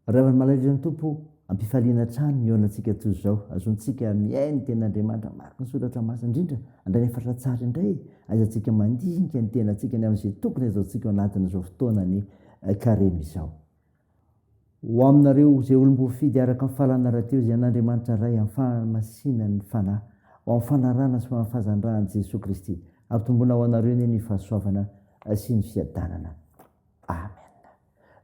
Ravana malahelo ny Tompo, ampifaliana hatrany ny hihaonantsika toy izao, azontsika mihaino ny tenin'Andriamanitra mamaky ny soratra masina, indrindra handray ny hafatra tsara indray, ahaizantsika mandinika ny tenantsika ny amin'izay tokony hataontsika ao anatin'izao fotoanan'ny karemy izao. Ho aminareo izay olom-boafidy araka ny fahalalana rahateo izay an'Andriamanitra Ray amin'ny fahamasinan'ny Fanahy, ho amin'ny fanarahana sy ho amin'ny fahazandrahan'i Jesoa Kristy, hampitomboina ho anareo anie ny fahasoavana sy ny fiadanana. Amen.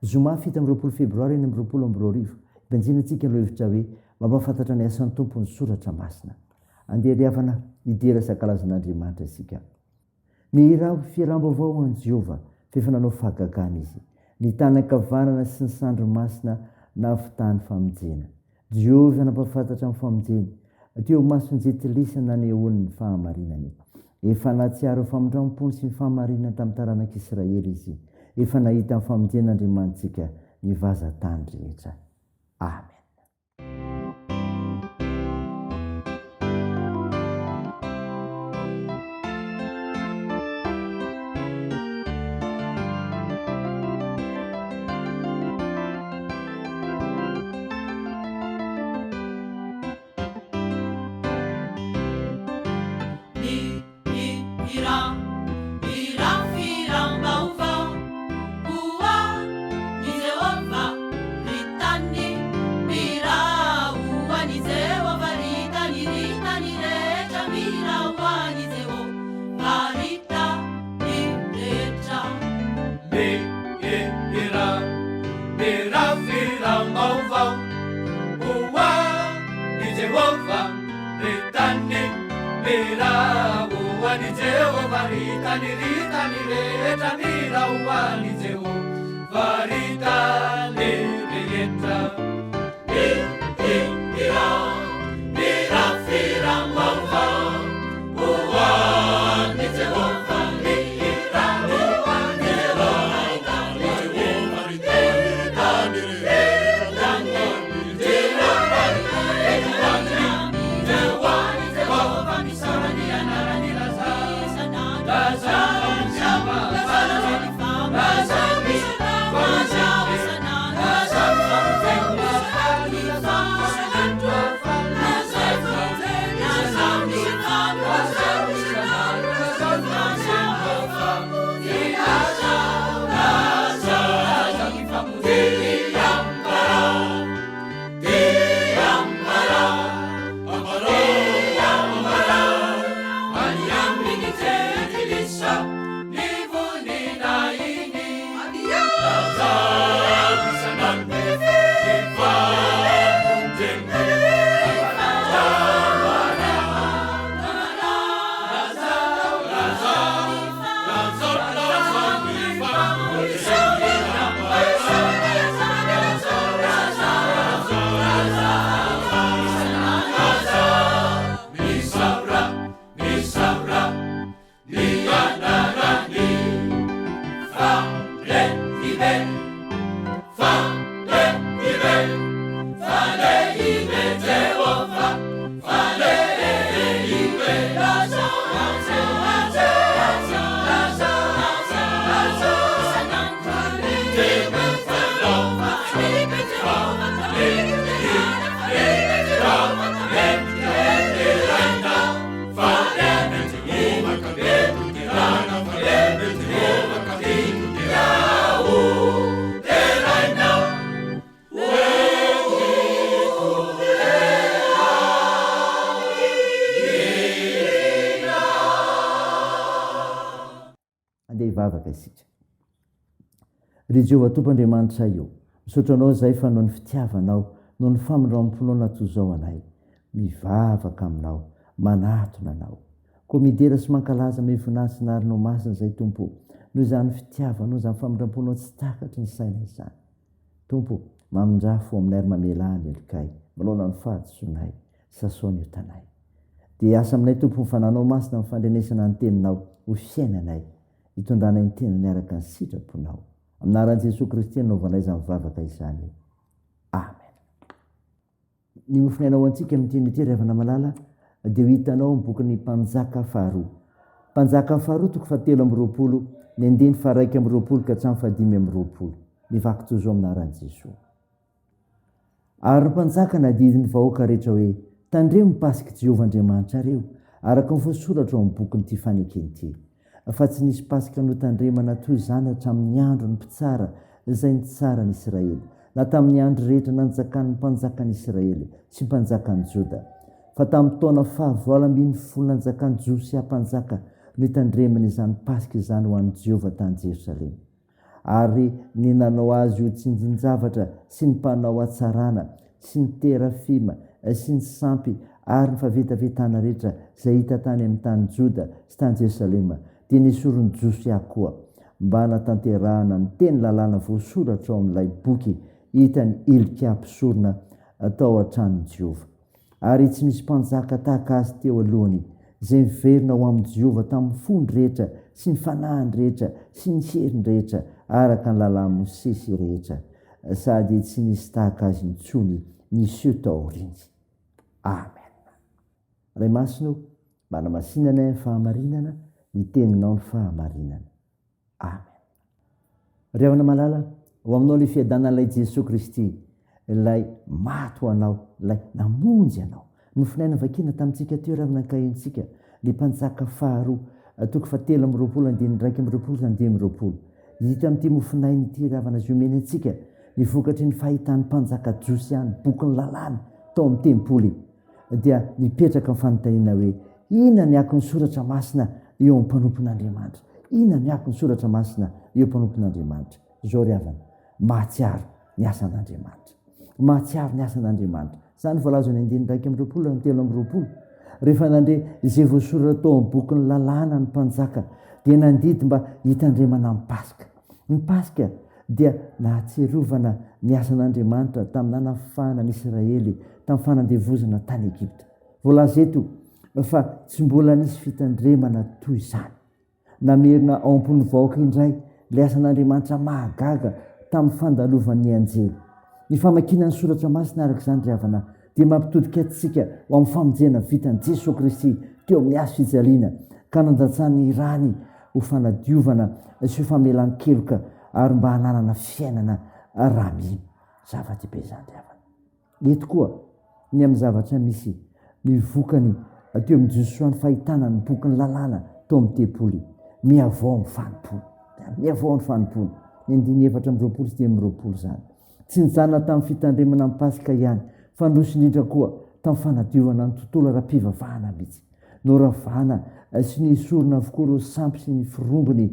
Zoma 27 febroary 2026, Ibanjinantsika ny lohahevitra hoe Mampahafantatra ny asan'ny Tompo ny Soratra Masina. Andeha ry havana hidera sy hankalaza an'Andriamanitra isika. Mihirà fihiram-baovao ho an'i Jehovah, fa efa nanao fahagagana izy. Ny tany ankavanana sy ny sandry masina nahavitany famonjena. Jehovah nampahafantatra ny famonjeny, teo imason'ny jentilisa nanehoany ny fahamarinany. Efa nahatsiaro ny famindram-pony sy ny fahamarinany tamin'ny taranak'Israely izy. Efa nahita ny famonjen'Andriamanitsika ny vazan-tany rehetra. Amen. Andeha hivavaka isika. Ry Jehovah Tompo Andriamanitray ô, misaotra Anao izahay fa noho ny fitiavanao, noho ny famindram-ponao natozao anay. Mivavaka Aminao, manatona Anao. Koa midera sy mankalaza ame voninahitra sy narinao masina izahay Tompo ô, noho izany fitiavanao, izany famindram-ponao tsy takatry ny saina izany. Tompo ô, mamindrà fo aminay ary mamelà ny helokay, manoloana ny fahadisoanay, sasao ny otanay. Dia hiasa aminay Tompo ny Fananao Masina amin'ny fandrenesana ny Teninao ho fiainanay, hitondranay ny tenany araka ny sitraponao. Amin'ny anaran'i Jesoa Kristy anaovanay izany vavaka izany. Amen. Ny mofon'aina ho antsika amin'ity anio ity ry havana malala dia ho hitanao amin'ny bokin'ny Mpanjaka faharoa. Mpanjaka faharoa toko fahatelo amby 20, ny andininy faha-21 ka hatramin'ny faha-25. Mivaky toy izao amin'ny anaran'i Jesoa. Ary ny mpanjaka nadidy ny vahoaka rehetra hoe, Tandremo ny Pask'i Jehovah Andriamanitrareo, araka ny voasoratra ao amin'ny bokin'ity fanekena ity. Fa tsy nisy Paska notandremana toy izany hatramin'ny andron'ny mpitsara izay nitsara ny Isiraely, na tamin'ny andro rehetra nanjakan'ny mpanjakan'ny Isiraely sy mpanjakan'ny Joda. Fa tamin'ny taona faha-18 nanjakan'i Josia mpanjaka no nitandremana izany Paska izany ho an'i Jehovah tany Jerosalema. Ary ny nanao azy ho tsindrin-javatra sy ny mpanao hatsarana sy ny terafima sy ny sampy ary ny fahavetavetana rehetra izay hita tany amin'ny tany Joda sy tany Jerosalema dia nesorin'i Josia koa, mba hanatanterahana ny teny lalàna voasoratra ao amin'ilay boky hitan'i Hilkia mpisorona tao an-tranon'i Jehovah. Ary tsy nisy mpanjaka tahaka azy teo alohany, izay niverina ho amin'i Jehovah tamin'ny fony rehetra sy ny fanahiny rehetra sy ny heriny rehetra, araka ny lalàn'i Mosesy rehetra, sady tsy nisy tahaka azy intsony niseho taoriany. Amen. Ray Masina o, manamasina anay amin'ny fahamarinana, ny teninao ny fahamarinana. Amen. Ry havana malala, ho aminao ilay fiadanan'ilay Jesoa Kristy, ilay maty ho anao, ilay namonjy anao. Nofonaina vakiana tamintsika teo raha nankahentsika ny mpanjaka faharoa, toko faha-23 andininy 21 sy 25. Hita amin'ity mofonaina ity ry havana izay omeny antsika ny vokatry ny fahitan'ny mpanjaka Josia ny bokin'ny lalàna tao amin'ny tempoly. dia mipetraka ny fanontaniana hoe, Inona ny akon'ny Soratra Masina eo amin'ny mpanompon'Andriamanitra? Inona ny akon'ny Soratra Masina eo mpanompon'Andriamanitra? Izao ry havana, mahatsiaro ny asan'Andriamanitra. Mahatsiaro ny asan'Andriamanitra. Izany voalaza ny andininy 21 amin'ny 23. Rehefa nandre izay voasoratra tao amin'ny bokin'ny lalàna ny mpanjaka, dia nandidy mba hitandremana ny Paska. Ny Paska dia nahatsiarovana ny asan'Andriamanitra tamin'ny nanafahana ny Isiraely tamin'ny fanandevozana tany Egypta. Voalaza eto fa tsy mbola nisy fitandremana toy izany. Namerina ao am-pon'ny vahoaka indray ilay asan'Andriamanitra mahagaga tamin'ny fandalovan'ny anjely. Ny famakiana ny Soratra Masina araka izany ry havana dia mampitodika antsika ho amin'ny famonjena vitan'i Jesoa Kristy teo amin'ny hazo fijaliana ka nandatsany ny rany ho fanadiovana sy ho famelan-keloka ary mba hananana fiainana raha mino. Zava-dehibe izany ry havana. Eto koa ny amin'ny zavatra misy ny vokany teo amin'i Josoa ny fahitana ny bokin'ny lalàna tao amin'ny tempoly. Mihavao ny fanompoana. Mihavao ny fanompoana. Ny andininy 24 sy 25 izany. Tsy nijanona tamin'ny fitandremana ny Paska ihany, fa niroso indrindra koa tamin'ny fanadiovana ny tontolo ara-pivavahana mihitsy. Noravana sy nesorina avokoa ireo sampy sy ny firombony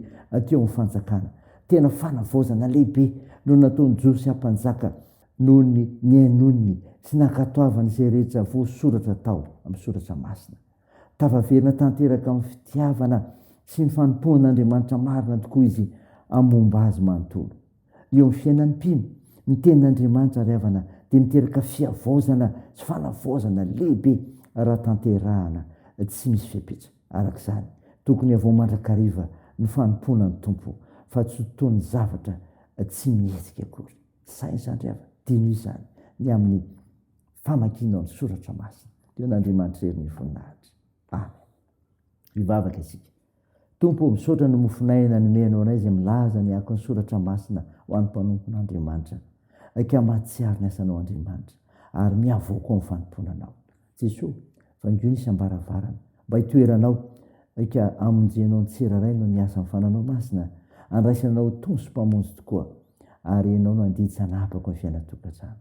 teo amin'ny fanjakana. Tena fanavaozana lehibe no nataon'i Josia Mpanjaka noho ny nihainoany sy nankatoavany izay rehetra voasoratra tao amin'ny Soratra Masina. Tafaverina tanteraka amin'ny fitiavana sy ny fanompoana an'Andriamanitra marina tokoa izy amin'ny momba azy manontolo. Eo amin'ny fiainan'ny mpino, ny Tenin'Andriamanitra ry havana dia miteraka fihavaozana sy fanavaozana lehibe raha tanterahana tsy misy fepetra. Araka izany, tokony havao mandrakariva ny fanompoana ny Tompo fa tsy ho toy ny zavatra tsy mihetsika akory. Saino izany ry havana, diniho izany ny amin'ny famakianao ny Soratra Masina. Dia ho an'Andriamanitra irery ny voninahitra. Amen. Hivavaka isika. Tompo ô, misaotra ny mofon'aina nomenao anay izay milaza ny akon'ny Soratra Masina ho an'ny mpanompon'Andriamanitra. Ka mahatsiaro ny asanao Andriamanitra, ary miavoa koa amin'ny fanompoana Anao. Jesoa, vangio ny isam-baravarana, mba hitoeranao, ka hamonjenao ny tsirairay noho ny asan'ny Fananao Masina, handraisana Anao ho Tompo sy Mpamonjy tokoa, ary Ianao no handidy sy hanapaka ny fiainan-tokantrano.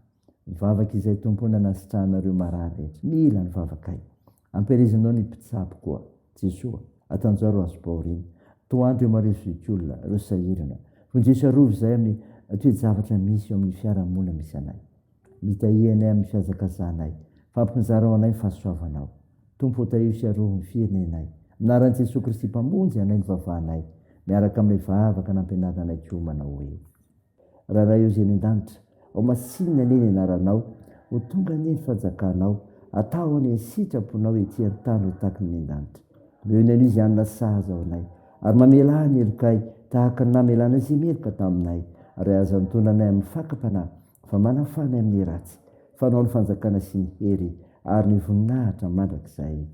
Mivavaka izay Tompo nanasitrahanareo marary rehetra. Mila ny vavakay. Ampielezanao ny mpitsabo koa. Jesoa, atanjao ireo azom-pahoriana. Tohano ireo marefo zokiolona, ireo sahirana. Vonjeo sy arovy izahay amin'ny toe-javatra misy eo amin'ny fiarahamonina misy anay. Mitahia anay amin'ny fihazakazahanay. Fampinjarao anay ny fahasoavanao. Tompo ô tahio sy arovy ny firenenay. Amin'ny anaran'i Jesoa Kristy Mpamonjy anay no vavahanay, miaraka amin'ilay vavaka nampianarina anay koa manao hoe. Ray ô Izay any an-danitra, ho masinina anie ny anaranao, ho tonga anie ny fanjakanao, atao anie ny sitraponao ety an-tany ho tahaky ny any an-danitra. Omeo ny anio izay hanina sahaza ho anay, ary mamelà ny helokay tahaka ny namelanay izay meloka taminay, ary aza mitondra anay amin'ny fakam-panahy, fa manafaha anay amin'ny ratsy, fa Anao ny fanjakana sy ny hery ary ny voninahitra mandrakizay.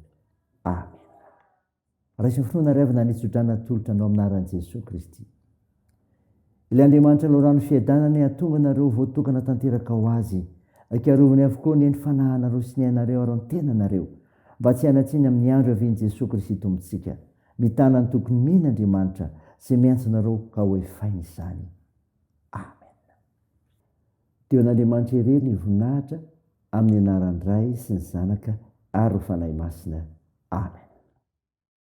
Amena. Raiso ny finoana ry havana ny tsodrano atolotra anao amin'ny anaran'i Jesoa Kristy. Ilay Andriamanitra loharano fiadanana anie hahatonga anareo voatokana tanteraka ho Azy Aikarovany avokoa anie ny fanahinareo sy ny ainareo ary ny tenanareo, mba tsy hanatsiny amin'ny andro hiavian'i Jesoa Kristy Tompontsika. Mitana ny toky nomeny Andriamanitra, izay miantso anareo ka hoefainy izany. Amen. Dia ho an'Andriamanitra irery ny voninahitra, amin'ny anaran'ny Ray sy ny Zanaka ary ny Fanahy Masina. Amen.